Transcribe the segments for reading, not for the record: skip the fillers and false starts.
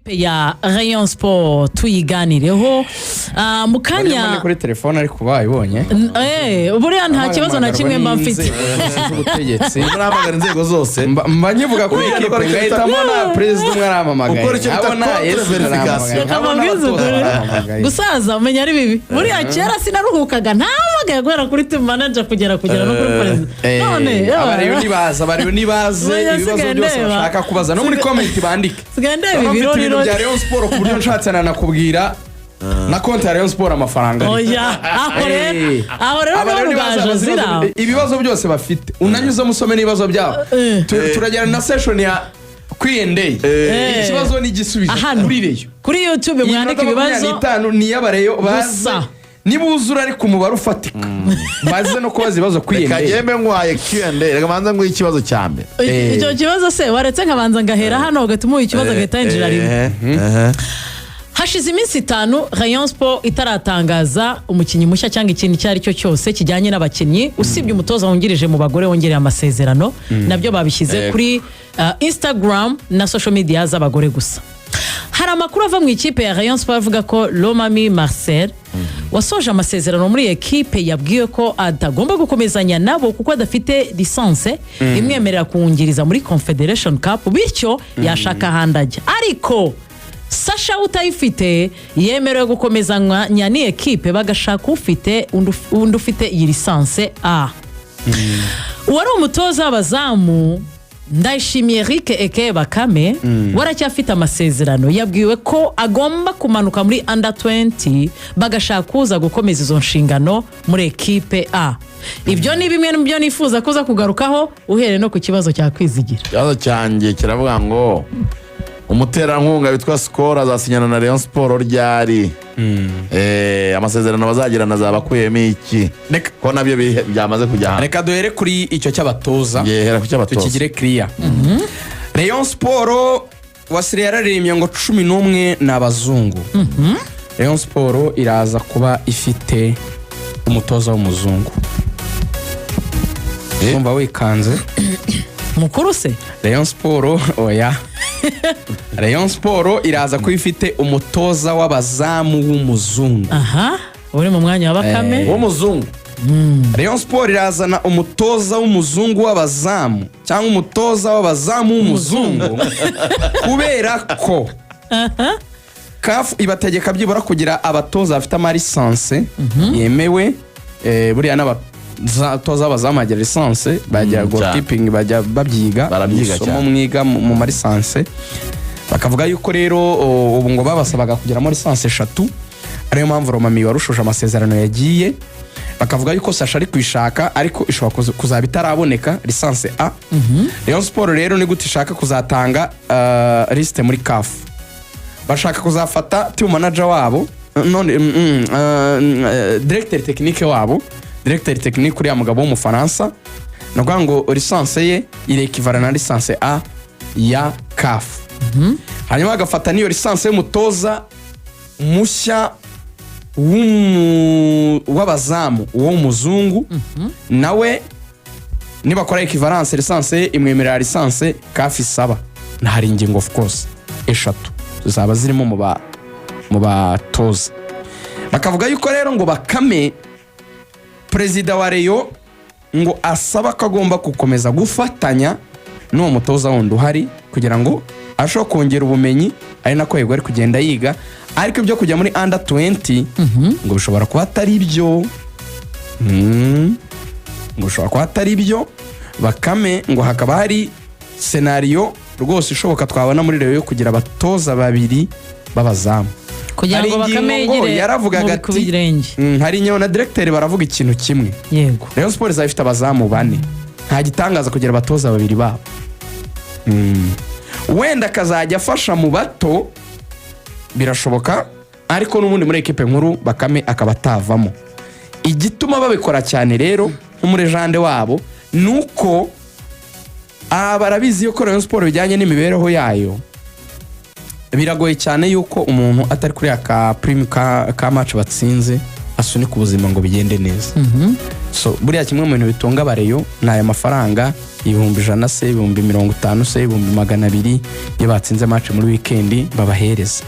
Ekipe ya Rayon Sport tuyiganireho. Mu Barimo kanya ni kuri telefone, ariko bayibonye. Buriya nta kibazo na kimwe mba mfite. Z'ubutegetsi. Murahamagara inzego zose. Mba nkivuga kuri Uriya ekipe, nukora icyo ngahita bita- mbona perezida umwe arampamagaye, Ukora icyo bita nkabona contre Yesu verification. arampamagaye, nkabona Reka mbabwize abatoza ukuri. barampamagaye. Gusaza umenya ari bibi. Buriya kera sinaruhukaga ntahamagaye, guhera kuri team manager kugera no kuri perezida. None Abareba nibaza, abareba nibaze Menya ibibazo nsigaye byose ndeba. bashaka kubaza, no muri comment bandike. Nsigaye ndeba Urabona mfite ibirori. ibintu bya Rayon Sport, ku buryo nshatse nanakubwira na konti ya Rayon Sport amafaranga ari. Oya, aho rero aho rero Aba niho rero nibaza Rugaju baza azira. ibibazo byose bafite, unanyuzemo usome n'ibibazo byabo. Turagera na session ya Q&A, ikibazo n'igisubizo Hano kuri Rayon. Kuri YouTube Iyi mwandike minota ibibazo. 25 ni iy'abareyo baze. Gusa. Nibuzura ariko umubare ufatika, baze no kubaza ibibazo Reka Q&A. ngembe nguhaye Q&A, reka manza nguhe ikibazo cya mbere. Icyo kibazo se waretse nkabanza ngahera hano, ugahita umuha ikibazo, agahita yinjira rimwe? Hashize iminsi 5 Rayon Sport itaratangaza umukinnyi mushya cyangwa ikintu icyo ari cyo cyose kijyanye n'abakinnyi, usibye umutoza wungirije mu bagore wongereye amasezerano. Nabyo babishyize kuri Instagram na social media z'abagore gusa. Hari amakuru ava mu ikipe ya Rayon Sport avuga ko Lomami Marcel wasoje amasezerano muri ekipe yabwiwe ko atagomba gukomezanya nabo kuko adafite licence imwemerera kuwungiriza muri Confederation Cup, bityo yashaka ahandi ajya. Ariko Sasha utayifite yemerewe gukomezanya ni ekipe, bagashaka ufite undi ufite iyi licence A. Uwari umutoza w'abazamu Ndayishimiye Eric eke Bakame waracyafite amasezerano, yabwiwe ko agomba kumanuka muri under 20, bagashaka kuza gukomeza izo nshingano muri ekipe A. Ibyo ni bimwe mu byo nifuza kuza kugarukaho, uhereye no ku kibazo cya Kwizigira. Ikibazo cyanjye kiravuga ngo umuterankunga witwa Skol azasinyana na Rayon Sport ryari? Amasezerano bazagirana azaba akuyemo iki, ko nabyo byamaze kujya hanze? Reka duhere kuri icyo cy'abatoza. Yehera ku cy'abatoza. Tukigire kiriya. Rayon Sport, Wasiri yararirimbye ngo 11 ni abazungu. Rayon Sport iraza kuba ifite umutoza w'umuzungu. Kumva wikanze. Mukuru se? Rayon Sport, oya, Rayon Sport iraza kuba ifite umutoza w'abazamu w'umuzungu. Aha uri mu mwanya wa Bakame. W'umuzungu. Rayon Sport irazana umutoza w'umuzungu w'abazamu cyangwa umutoza w'abazamu w'umuzungu, kubera ko CAF ibategeka byibura kugira abatoza bafite ama licence yemewe. Buriya n'abatoza b'abazamu bagira licence, bagira goalkeeping, bajya babyiga. Barabyiga isomo cyane. mwiga mu ma licence. Bakavuga yuko rero ubu ngo babasabaga kugeramo licence eshatu, ariyo mpamvu Romami warushuje amasezerano yagiye. Bakavuga yuko Sasha ari kuyishaka, ariko ishobora kuzaba itaraboneka licence A. Rayon Sport rero ni gute ishaka kuzatanga liste muri CAF? Bashaka kuzafata team manager wabo, none directeur technique wabo, directeur technique uriya mugabo w'Umufaransa, ni ukuvuga ngo licence ye irekivara na licence A ya CAF. Hanyuma bagafata n'iyo licence y'umutoza mushya w'abazamu, uwo w'umuzungu nawe nibakora equivalence, licence ye imwemerera licence CAF isaba. Hari ingingo of course eshatu zaba zirimo mu batoza. Bakavuga yuko rero ngo Bakame, perezida wa Rayon, ngo asaba ko agomba gukomeza gufatanya n'uwo mutoza wundi uhari kugira ngo arusheho kongera ubumenyi, ari nako yego ari kugenda yiga. Ariko ibyo kujya muri under 20 ngo bishobora kuba atari byo. Ngo bishobora kuba atari byo. Bakame ngo hakaba hari scénario rwose ishoboka twabona muri Rayon yo kugira abatoza babiri b'abazamu. Kugira Hari ngo Bakame ingingo ngo yigire yaravugaga mu ku ati birenge. Hari ingingo na directeur baravuga ikintu kimwe. Rayon Sport izaba ifite abazamu bane, nta gitangaza kugira abatoza babiri babo. Wenda akazajya afasha mu bato, birashoboka, ariko n'ubundi muri ekipe nkuru Bakame akaba atavamo. Igituma babikora cyane rero nk'umu legend wabo ni uko aha barabizi yuko Rayon Sport bijyanye n'imibereho yayo biragoye cyane yuko umuntu atari kuri aka prime ka match batsinze asunika ubuzima ngo bigende neza. So buriya kimwe mu bintu bitunga aba Rayon ni aya mafaranga, 100,000 se, 50,000 se, 200,000, iyo batsinze match muri weekend babahereza.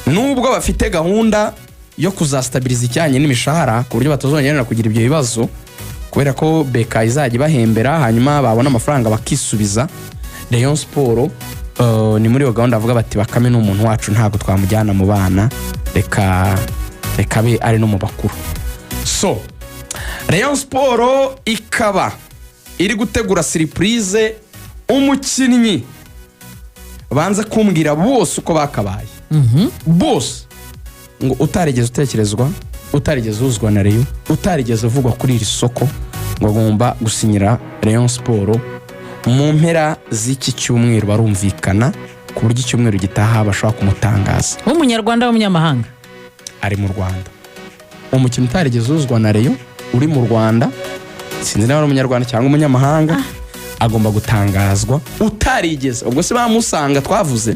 Nubwo bafite gahunda yo kuzastabiriza ijyanye n'imishahara ku buryo batazongera kugira ibyo bibazo, kubera ko BK izajya ibahembera, hanyuma babona amafaranga bakisubiza. Rayon Sport ni muri iyo gahunda, bavuga bati: "Bakame ni umuntu wacu, ntabwo twamujyana mu bana, reka reka abe ari no mu bakuru." So Rayon Sport ikaba iri gutegura surprise, umukinnyi banza kumbwira bose uko bakabaye bose, ngo utarigeze utekerezwa, utarigeze uzwa na Rayon, utarigeze uvugwa kuri iri soko, ngo agomba gusinyira Rayon Sport mu mpera z'iki cyumweru. Barumvikana ku buryo icyumweru gitaha bashobora kumutangaza. W'umunyarwanda, w'umunyamahanga? Ari mu Rwanda, umukino utarigeze uzwa na Rayon uri mu Rwanda, sinzi niba ari umunyarwanda cyangwa umunyamahanga, agomba gutangazwa. Utarigeze, ubwo se bamusanga twavuze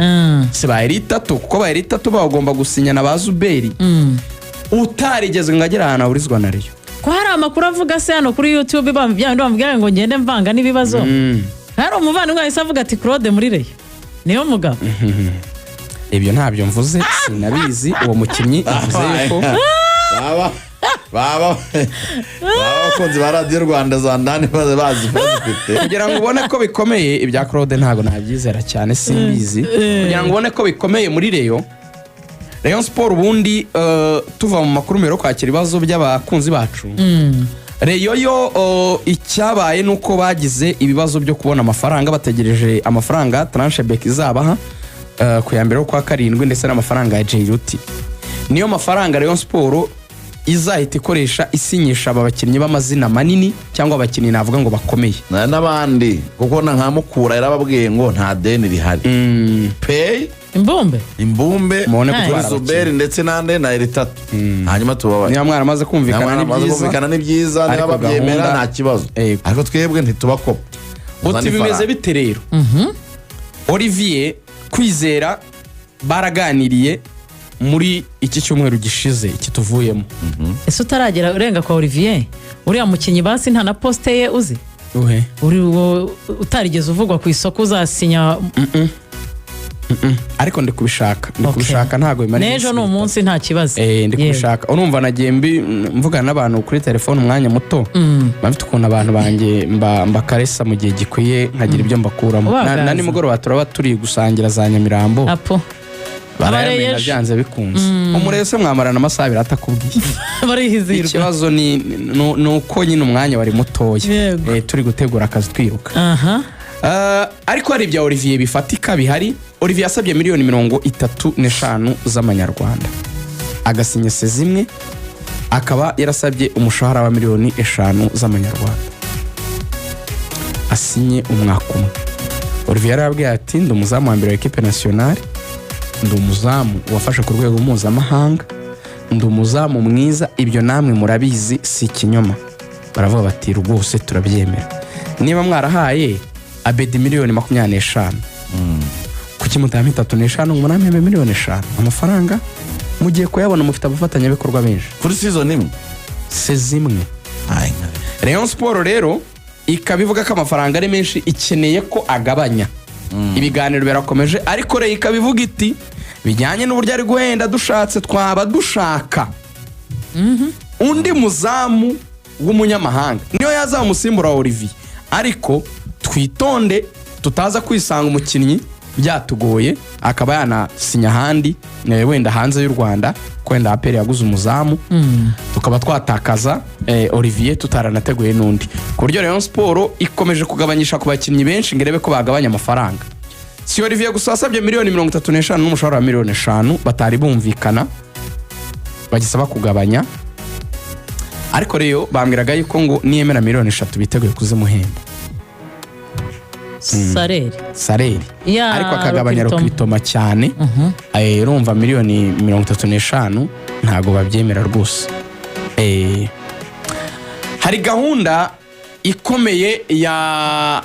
si ba Eritatu, kuko ba Eritatu bagomba gusinya na ba Zuberi, utarigeze ngo agere ahantu ahurizwa na Rayon. Ko hari amakuru avuga se hano kuri YouTube, bya bindi bamubwira ngo ngende mvanga n'ibibazo, hari umuvandimwe wahise avuga ati: "Claude muri Rayon niyo mugabo." Ibyo ntabyo mvuze, sinabizi. Uwo mukinnyi avuze yuko Baba abakunzi ba Radiyo Rwanda za ndani bazi bazifite. Kugira ngo ubone ko bikomeye, ibya Claude ntabwo nabyizera cyane, simbizi. Kugira ngo ubone ko bikomeye muri Rayon Sport, ubundi tuva mu makuru mbere yo kwakira ibibazo by'abakunzi bacu. Rayon yo icyabaye ni uko bagize ibibazo byo kubona amafaranga, bategereje amafaranga tranche BK izabaha ku ya mbere kwa karindwi, ndetse n'amafaranga ya Jairuti. Niyo mafaranga Rayon Sport izahita ikoresha isinyisha aba bakinnyi b'amazina manini, cyangwa abakinnyi navuga ngo bakomeye. N'abandi, kuko na nka Mukura yarababwiye ngo nta deni rihari peyi. Imbumbe. Imbumbe. Mubone kuri gutwara. Zuberi ndetse n'ande na Eritatu, hanyuma tubabaye. Niba mwaramaze kumvikana ni byiza. Kumvikana ni byiza niba Ariko babyemera gahunda- nta kibazo. Yego. Ariko twebwe ntitubakopa. Uti bimeze bite rero? Olivier Kwizera baraganiriye muri iki cyumweru gishize kituvuyemo. Ese utaragera urenga kwa Olivier, uriya mukinnyi basi nta na poste ye uzi? Uhe? Uri uwo utarigeze uvugwa ku isoko uzasinya? Ariko ndi kubishaka, ndi Okay. kubishaka, ntabwo bimara N'ejo iminsi ni itatu. umunsi, nta kibazo. Ndi Yego. kubishaka. Urumva nagiye mvugana n'abantu kuri telefone umwanya muto, mba mfite ukuntu abantu banjye mbakaresa mu gihe gikwiye, nkagira ibyo mbakuramo. Ubagaza. Na nimugoroba turaba turi gusangira za Nyamirambo. Apo. Barayamena. Abareyeje. Byanze bikunze umurebe se mwamarana amasaha 2 atakubwiye. Barihizirwa. Ikibazo ni uko nyine umwanya wari mutoya. Yego. Turi gutegura akazi twiruka. Ariko hari ibya Olivier bifatika bihari. Olivier yasabye miliyoni 35 z'amanyarwanda, agasinya zimwe, akaba yarasabye umushahara wa miliyoni 5 z'amanyarwanda, asinye umwaka umwe. Olivier yarababwiye ati: "Ndi umuzamu wa mbere wa équipe nationale, ndi umuzamu wafashe ku rwego mpuzamahanga, ndi umuzamu mwiza, ibyo namwe murabizi, si ikinyoma." Baravuga bati: "Rwose turabyemera, niba mwarahaye Abedi miliyoni 25, kuki mutama 35 ngo munampembe miliyoni 5? Amafaranga mugiye kuyabona, mufite abafatanyabikorwa benshi." Kuri season imwe? Se zimwe. Ay, nka- Rayon Sport rero ikaba ivuga ko amafaranga ari menshi, ikeneye ko agabanya. Ibiganiro birakomeje, ariko Rayon ikaba ivuga iti: "Bijyanye n'uburyo ari guhenda, dushatse twaba dushaka undi muzamu w'umunyamahanga, niyo yazaba umusimbura wa Olivier, ariko twitonde tutaza kwisanga umukinnyi byatugoye, akaba yanasinya ahandi, wenda hanze y'u Rwanda, ko wenda APR yaguze umuzamu, tukaba twatakaza Olivier tutaranateguye n'undi." Ku buryo Rayon Sport ikomeje kugabanyisha ku bakinnyi benshi ngo irebe ko bagabanya amafaranga. Si Olivier gusa wasabye miliyoni 35 n'umushahara wa miliyoni 5 batari bumvikana, bagisaba kugabanya. Ariko rero bambwiraga yuko ngo niyemera miliyoni 3 biteguye kuzimuhemba. Salaire. Salaire. Ya. Ariko akagabanya Recrutement. Recrutement cyane. Urumva miliyoni 35 ntabwo babyemera rwose. Hari gahunda ikomeye ya